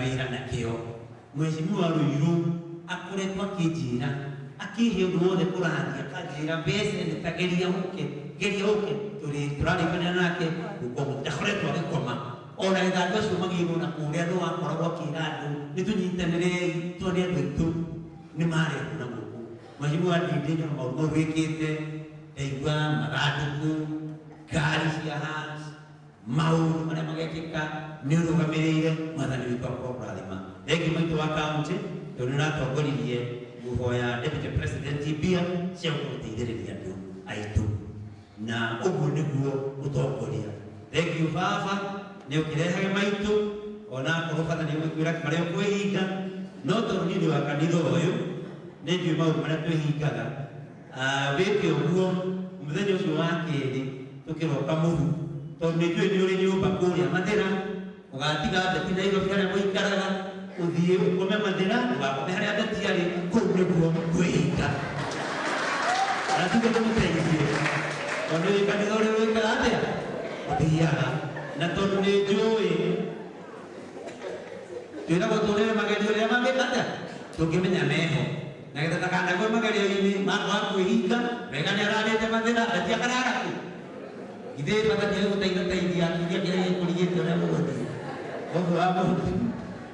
wĩra na kĩo. Mheshimiwa Ruiru akoretwo akĩnjĩra akĩhe ũndũ wothe kũrathiĩ, akanjĩra mbeca nĩ ta geria ũke, geria ũke, tũrĩ tũrarĩkanĩra nake gũkoma, ndakoretwo agĩkoma. Ona getha andũ acio magĩrwo na kũrĩa no akoragwo akĩra andũ nĩ tũnyitanĩrei tondũ nĩ andũ aitũ nĩ marehwo na gũkũ. Mheshimiwa Ndindi Nyoro maũndũ mau wĩkĩte, ndaigua mathandũkũ, ngari cia Hans, maũndũ marĩa magekĩka nĩ ũrũgamĩrĩire. Mwathani witũ akorwo kũrathima. Thengiũ maitũ wa kaunti tondũ nĩ ũratongoririe kũhoya deputy president mbia cia gũteithĩrĩria andũ aitũ, na ũguo nĩguo ũtongoria. Thengiũ baba nĩ ũkĩrehage maitũ, ona akorwo bata nĩ ũgũkwĩra marĩa ũkwĩhinga, no tondũ niĩ ndĩ wa kanitha ũyũ nĩ njũĩ maũndũ marĩa twĩhingaga. Wĩke ũguo mũthenya ũcio wa kerĩ tũkĩroka mũhu, tondũ nĩ njũĩ nĩ ũrĩ nyũmba kũrĩa Mathĩra, ũgatiga Beti Nairobi harĩa mũikaraga, ũthiĩ ũkome Mathĩra, ndũgakome harĩa Beti arĩ, kũu nĩguo kwĩhinga. Na tiguo ndĩmũteithie, tondũ wĩ kanitha ũrĩa wĩkaga atĩa, ũthiaga, na tondũ nĩ njũĩ twĩragwo tũrĩre magerio rĩrĩa mangĩka atĩa, tũngĩmenya meho na getha ndakanagwe magerio-inĩ ma kwaga kwĩhinga. Wega nĩ ararĩte Mathĩra, Beti akarara kũ? Githĩ bata nĩ gũteithateithia kiuria kĩrĩa gĩkũrigĩte ũrĩa gũgũthiĩ ũguo wa mũndũ.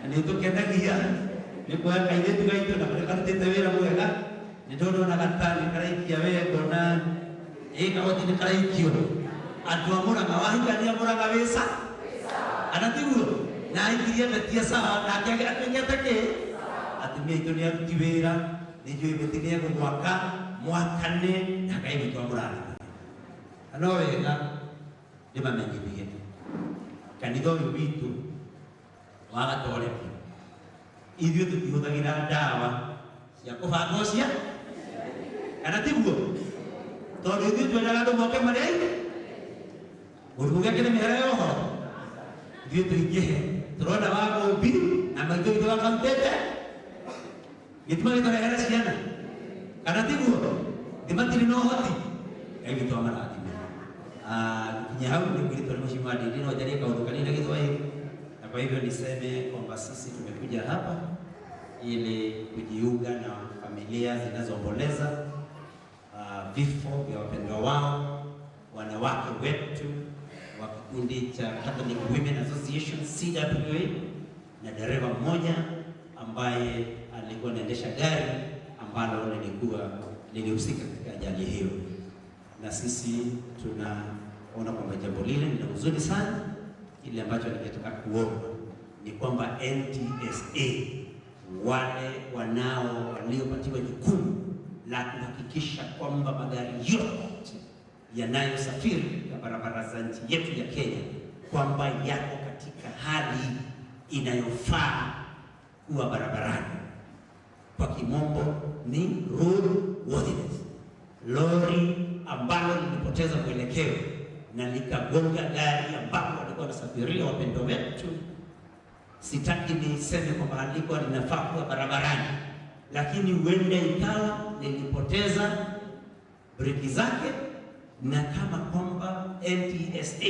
Na nĩ tũkenagia nĩ kuoya kairĩtu gaitũ na kũrĩa karutĩte wĩra mwega, nĩ ndona ona gatani karaikia we ngona ĩ kagoti nĩ karaikio. Andũ a Mũrang'a wahikania Mũrang'a wĩca ana tiguo na ahikirie Betia sawa, nake atuĩkĩte kĩ? Atumia aitũ nĩ aruti wĩra, nĩ njũĩ Beti nĩ egũgwaka mwakane na Ngai witũ amũrathime. Na no wega ndĩmamenyithie kanitha ũyũ witũ wa Gatoreki ithuĩ tũtihũthagĩra ndawa cia kũbanga ũcia, kana tiguo? Tondũ ithuĩ twendaga andũ moke marĩ aingĩ, mũrimũ gĩake nĩ mĩhera ya ũhoro, ithuĩ tũingĩhe, tũrona wa mũmbi na maitũ witũ wakarutĩte gĩtuma gĩtũrehere ciana, kana tiguo? Thĩ matirĩ na ũhoti. Ngai witũ amarathime. Kinya hau nĩ kwĩrĩtwo nĩ Mheshimiwa Ndindi no njarie kaũndũ kanini na Gĩthwaĩri, na kwa hivyo niseme kwamba sisi tumekuja hapa ili kujiunga na familia zinazoomboleza vifo vya wapendwa wao, wanawake wetu wa kikundi cha Catholic Women Association CWA, na dereva mmoja ambaye alikuwa anaendesha gari ambalo lilikuwa lilihusika katika ajali hiyo. Na sisi tunaona kwamba jambo lile ni la huzuni sana. Kile ambacho ningetaka kuomba ni kwamba NTSA, wale wanao waliopatiwa jukumu la kuhakikisha kwamba magari yote yanayosafiri katika barabara za nchi yetu ya Kenya kwamba yako katika hali inayofaa kuwa barabarani, kwa kimombo ni road worthiness. Lori ambalo lilipoteza mwelekeo na likagonga gari ambapo walikuwa wanasafiria wapendwa wetu, sitaki niseme kwamba halikuwa linafaa kuwa barabarani, lakini huenda ikawa lilipoteza breki zake, na kama kwamba NTSA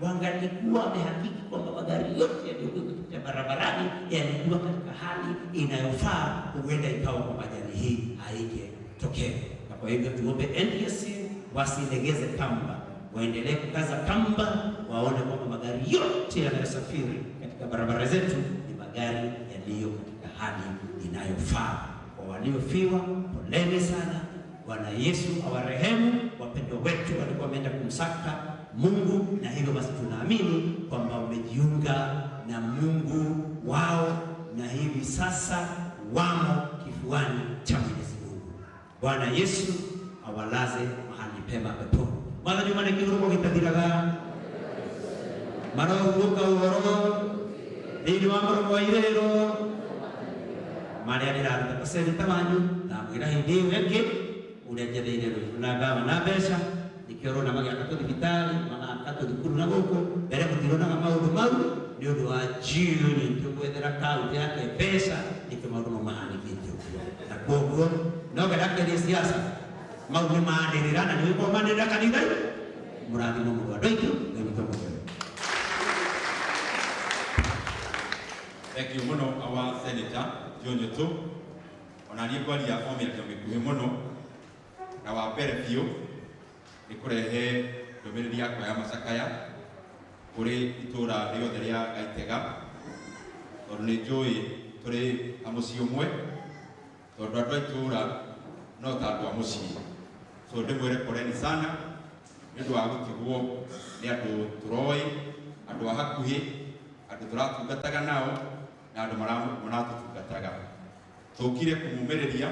wangalikuwa wamehakiki kwamba magari yote yaliyokuwa yakipita barabarani yalikuwa katika hali inayofaa, huenda ikawa kwamba ajali hii haingetokea. Na kwa hivyo tuombe NTSA wasilegeze kamba, waendelee kukaza kamba, waone kwamba magari yote yanayosafiri katika barabara zetu ni magari yaliyo katika hali inayofaa. Kwa waliofiwa, poleni sana. Bwana Yesu awarehemu. Wapendwa wetu walikuwa wameenda kumsaka Mungu, na hivyo basi tunaamini kwamba wamejiunga na Mungu wao na hivi sasa wamo kifuani cha Mwenyezi Mungu. Bwana Yesu awalaze mahali pema peponi. Mwathani umane kĩhuruko gĩtathiraga, marohurũka ũhoro thĩinĩ wa mũromo wa irĩrĩro marĩa ndĩraruta ta seneta wanyu. Ndamwĩra hĩndĩ ĩyo ĩngĩ ũrĩa njetheire rũirũ na ndawa na mbeca, nĩkĩo ũrona magĩaka tũthibitarĩ, magaka tũthukuru, na gũkũ mbere mũtironaga maũndũ mau nĩ ũndũ wa June tũgwethera kaunti yake mbeca, nĩkĩo maũndũ mau mahanĩkĩte ũguo. Na kwoguo no ngenda kĩaria siasa mau nĩ manĩrĩra na nĩ gũkorwo manĩrĩra kanitha. Mũrathimo mũno andũ aitũ. Ngai witũ amũkere. Thank you muno our senator John Nyotu. Ona niĩ ngwaria o mĩario mĩkuhĩ mũno, na wa mbere biũ nĩ kũrehe ndũmĩrĩri yakwa ya macakaya kũrĩ itũra rĩothe rĩa Gaitega, tondũ nĩ njũĩ tũrĩ a mũciĩ ũmwe, tondũ andũ a itũra no ta andũ a mũciĩ. So ndĩmwĩre poleni sana nĩ ũndũ wa gũtigwo nĩ andũ tũroĩ, andũ a hakuhĩ, andũ tũratungataga nao na andũ maratũtungataga. Tũkire kũmũmĩrĩria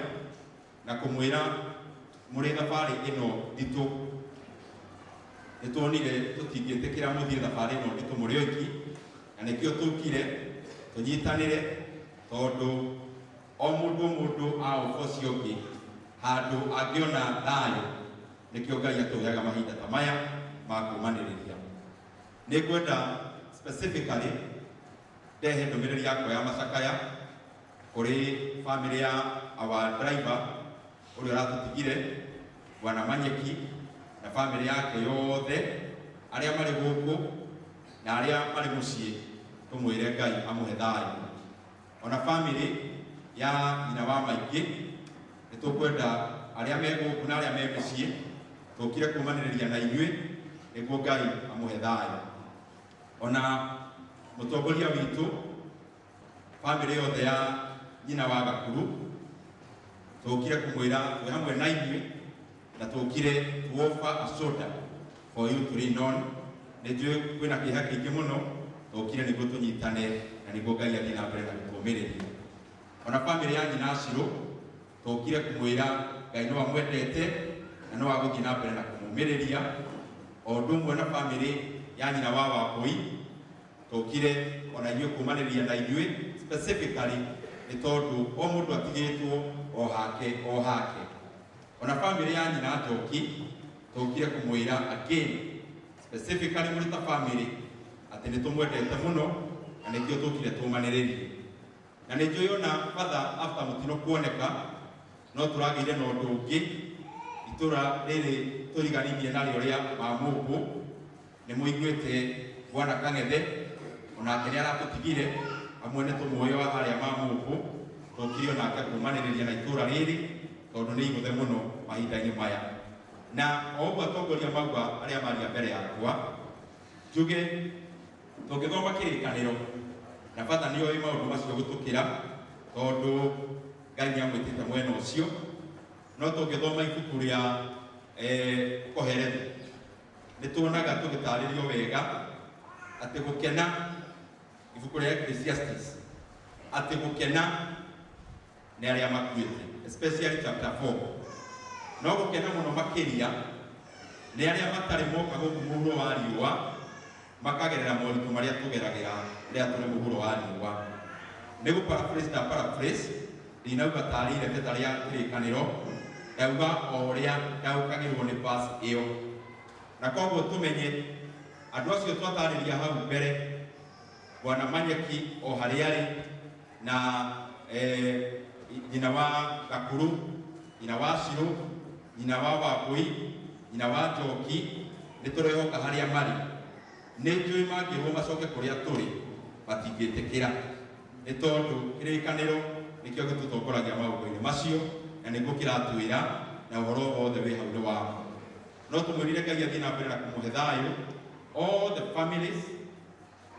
na kũmwĩra mũrĩ thabarĩ ĩno nditũ. Nĩ tuonire tũtingĩtĩkĩra mũthiĩ thabarĩ ĩno nditũ mũrĩ oiki, na nĩkĩo tũkire tũnyitanĩre, tondũ o mũndũ o mũndũ aoba ũcio ũngĩ handũ angĩona thayũ, nĩkĩo Ngai atũheaga mahinda ta maya ma kũũmanĩrĩria. Nĩ ngwenda specifically ndehe ndũmĩrĩri yakwa ya macakaya kũrĩ family ya our driver ũrĩa ũratũtigire, Bwana Manyeki, na family yake yothe, arĩa marĩ gũkũ na arĩa marĩ mũciĩ, tũmwĩre Ngai amũhe thayũ. Ona family ya nyina wa maingĩ, nĩ tũkwenda arĩa me gũkũ na arĩa me mũciĩ tũkire kũmanĩrĩria na inyuĩ nĩguo Ngai amũhe thayũ. Ona mũtongoria witũ, family yothe ya nyina wa Gakuru, tũkire kũmwĩra twĩ hamwe na inyuĩ, na tũkire to offer a shoulder for you to lean on. Nĩ njũĩ kwĩna kĩeha kĩingĩ mũno, tũkire nĩguo tũnyitane na nĩguo Ngai athiĩ na mbere na gũtũũmĩrĩria. Ona family ya nyina Shiro, tũkire kũmwĩra Ngai no amwendete na no agũthiĩ na mbere na kũmũmĩrĩria. O ũndũ ũmwe na family ya nyina wa Wambui, tũkire ona inyuĩ kũmanĩrĩria na inyuĩ specifically nĩ tondũ o mũndũ atigĩtwo o hake o hake. Ona family ya nyina Njoki, tũkire kũmwĩra again specifically mũrĩ ta family atĩ nĩ tũmwendete mũno na nĩkĩo tũkire tũmanĩrĩrie. Na nĩ njũĩ ona father after mũtino kuoneka no tũragĩire na ũndũ ũngĩ itũra rĩrĩ tũriganirie narĩo rĩa Mamũmbũ. Nĩ mũiguĩte Bwana Kang'ethe onake nĩ aratũtigire, amwe nĩ tũmũĩ wa harĩa Mamũmbũ, tũkire onake kũmanĩrĩria na itũra rĩrĩ tondũ nĩ igũthe mũno mahinda-inĩ maya. Na o ũguo atongoria mauga arĩa maria mbere yakwa, njuge tũngĩthoma kĩrĩkanĩro na batha nĩ oĩ maũndũ macio gũtũkĩra tondũ Ngai nĩ amwĩtĩte mwena ũcio, no tũngĩthoma ibuku rĩa Kohelethu nĩ tuonaga tũgĩtarĩrio wega atĩ gũkena, ibuku rĩa Ecclesiastes, atĩ gũkena nĩ arĩa makuĩte, especially chapter 4. No gũkena mũno makĩria nĩ arĩa matarĩ moka gũkũ mũhuro wa riũa makagerera moritũ marĩa tũgeragĩra rĩrĩa tũrĩ mũhuro wa riũa. Nĩ gũ paraphrase na paraphrase, ndinauga tarĩ irebeta rĩa kĩrĩkanĩro, ndauga o ũrĩa ndaũkagĩrwo nĩ verse ĩyo. Na koguo tũmenye andũ acio twatarĩria hau mbere, Bwana Manyeki o harĩa arĩ na nyina wa Gakuru, nyina wa Shiro, nyina wa Wambui, nyina wa Njoki, nĩ tũrehoka harĩa marĩ. Nĩ njũĩ mangĩrwo macoke kũrĩa tũrĩ matingĩtĩkĩra, nĩ tondũ kĩrĩkanĩro nĩkĩo gĩtũtongoragia maũndũ-inĩ macio na nĩguo kĩratwĩra na ũhoro wothe wĩ hau nĩ wa. No tũmwĩrire Ngai athiĩ na mbere na kũmũhe thayũ all the families,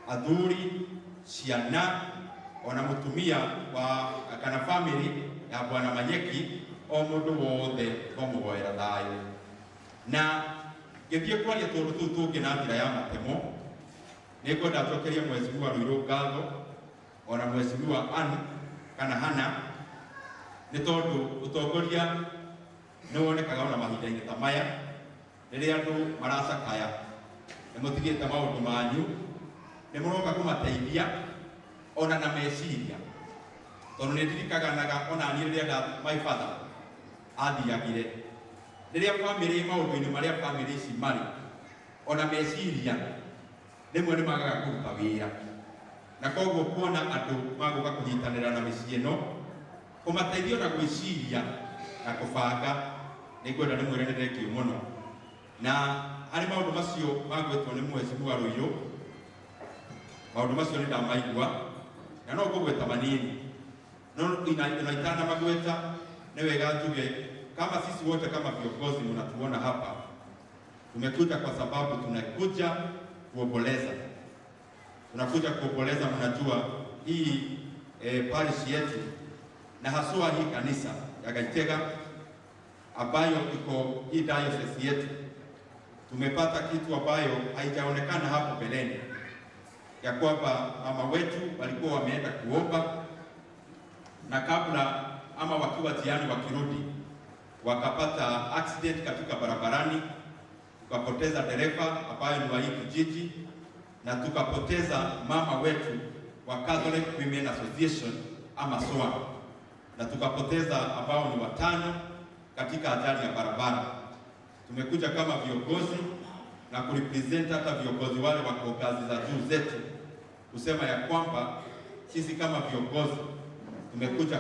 athuri, ciana, ona mũtumia wa kana family ya Bwana Manyeki, o mũndũ wothe twamũhoera thayũ. Na ngĩthiĩ kwaria tũndũ tũu tũngĩ na njĩra ya matemo, nĩ ngwenda njokerie Mheshimiwa Ruiru ngatho ona Mheshimiwa Ann kana Hana, nĩ tondũ ũtongoria nĩ wonekaga ona mahinda-inĩ ta maya rĩrĩa andũ maracakaya, nĩ mũtigĩte maũndũ manyu, nĩ mũroka kũmateithia ona na meciria, tondũ nĩ ndirikanaga ona niĩ rĩrĩa my father athiagire, rĩrĩa family maũndũ-inĩ marĩa family ici marĩ, ona meciria rĩmwe nĩ magaga kũruta wĩra, na koguo kuona andũ magũka kũnyitanĩra na mĩciĩ ĩno kũmateithia ona gwĩciria na kũbanga, nĩ ngwenda ndĩmwĩre nĩ thengiũ mũno. Na harĩ maũndũ macio magwĩtwo nĩ Mheshimiwa Ruiru, maũndũ macio nĩ ndamaigua Na no ngũgweta manini no inaitana magweta nĩ wega njuge kama sisi wote kama viongozi mnatuona hapa, tumekuja kwa sababu tunakuja kuomboleza, tunakuja kuomboleza. Mnajua hii parish yetu na haswa hii kanisa ya Gaitega ambayo iko hii diocese yetu, tumepata kitu ambayo haijaonekana hapo mbeleni, ya kwamba mama wetu walikuwa wameenda kuomba na kabla ama wakiwa jiani wakirudi wakapata accident katika barabarani, tukapoteza dereva ambayo ni wa hii kijiji na tukapoteza mama wetu wa Catholic Women Association ama SOA, na tukapoteza ambao ni watano katika ajali ya barabara. Tumekuja kama viongozi na kurepresent hata viongozi wale wako ngazi za juu zetu kusema ya kwamba sisi kama viongozi tumekuja